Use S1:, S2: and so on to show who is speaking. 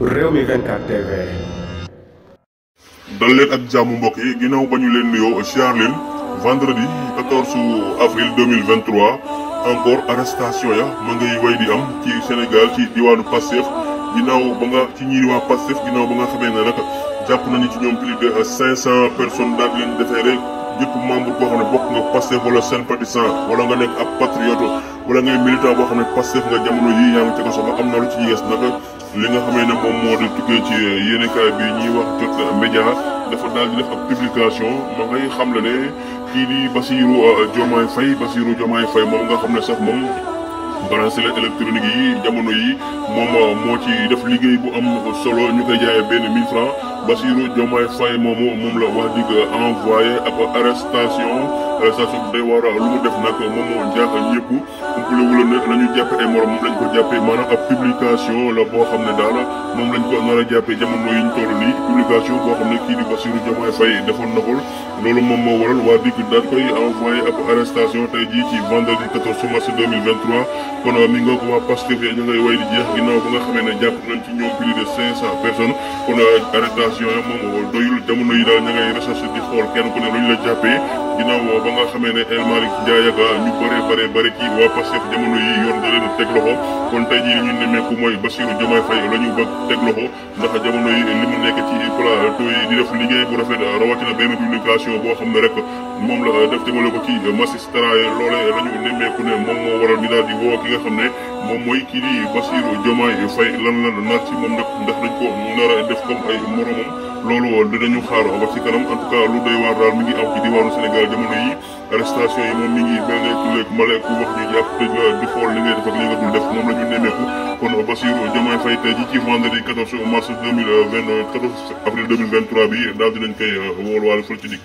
S1: Rewmi 24 TV.
S2: dal leen ak jàmm mbokk yi ginnaaw ba ñu leen nuyoo siyaar leen vendredi 14 avril 2023 encore arrestation ya ma ngay way di am ci Sénégal ci diwaanu Pastef ginnaaw ba nga ci ñiiri waa Pastef ginnaaw ba nga xamee ne nag jàpp nañu ci ñoom plus de 500 personnes daal di leen déféré jëpp membre boo xam ne bokk nga Pastef wala sympathisant wala nga nekk ab patriote wala ngay militant boo xam ne Pastef nga jamono yii yaa ngi ci kaso ba am na lu ci yees nag li nga xamee ne moom moo di tukkee ci yéenekaay bi ñuy wax jot média dafa daal di def ab publication ma ngay xam le ne kii di Bassirou Diomaye Faye moom nga xam ne sax moom bracelet électronique yi jamono yi moom moo ci def liggéey bu am solo ñu koy jaayee benn 1000 francs Bassirou Diomaye Faye moom la wax dig envoyé ab arrestation bu day war lu mu def nag moom moo jaaxal ñëpp umpale wula ne la ñu jàppe ay morom moom lañ ko jàppee maanaam ab publication la boo xam ne daal moom lañ ko nar a jàppee jamono yi ñu toll nii publication boo xam ne kii di Bassirou Diomaye Faye defoon na ko loolu moom moo waral waa dig daal koy envoyé ab arrestation tey jii ci vendredi 14 mars 2023 kon mi nga ko waa Pastef ñu ngay way di jeex ginnaaw ba nga xamee ne jàpp nañ ci ñoom plus de 500 personnes kon arrestation ya moom doyul jamono yi daal ña ngay recherche di xool kenn ku ne lu ñu la jàppee ginnaaw ba nga xamee ne El Malick Ndiaye ak ñu bëre ci waa Pastef jamono yi yoon da leen teg loxo kon tey jii li ñu nemmeeku mooy Bassirou Diomaye Faye la ñu bëgg teg loxo ndax jamono yi li mu nekk ci plateau yi di def liggéey bu rafet rawatina benn publication boo xam ne rek moom la def jëmale ko ci magistrat yi loolee la ñu nemmeeku ne moom moo waral ñu daal di woo ki nga xam ne moom mooy kii di Bassirou Diomaye Faye lan la nar ci moom nag ndax dañ ko nar a def comme ay moromam loolu dinañu xaar ba ci kanam en tout cas lu doy waar daal mi ngi am ci diwaanu Sénégal jamono yi arrestation yi moom mi ngi mel ne tuleeg male ku wax ñu jàpp tëj la di xool li ngay def ak li nga dul def moom la ñu nemmeeku kon Bassirou Diomaye Faye tey ji ci vendredi 14 mars 14 avril 2023 bi daal dinañ koy wool waale fël ci dig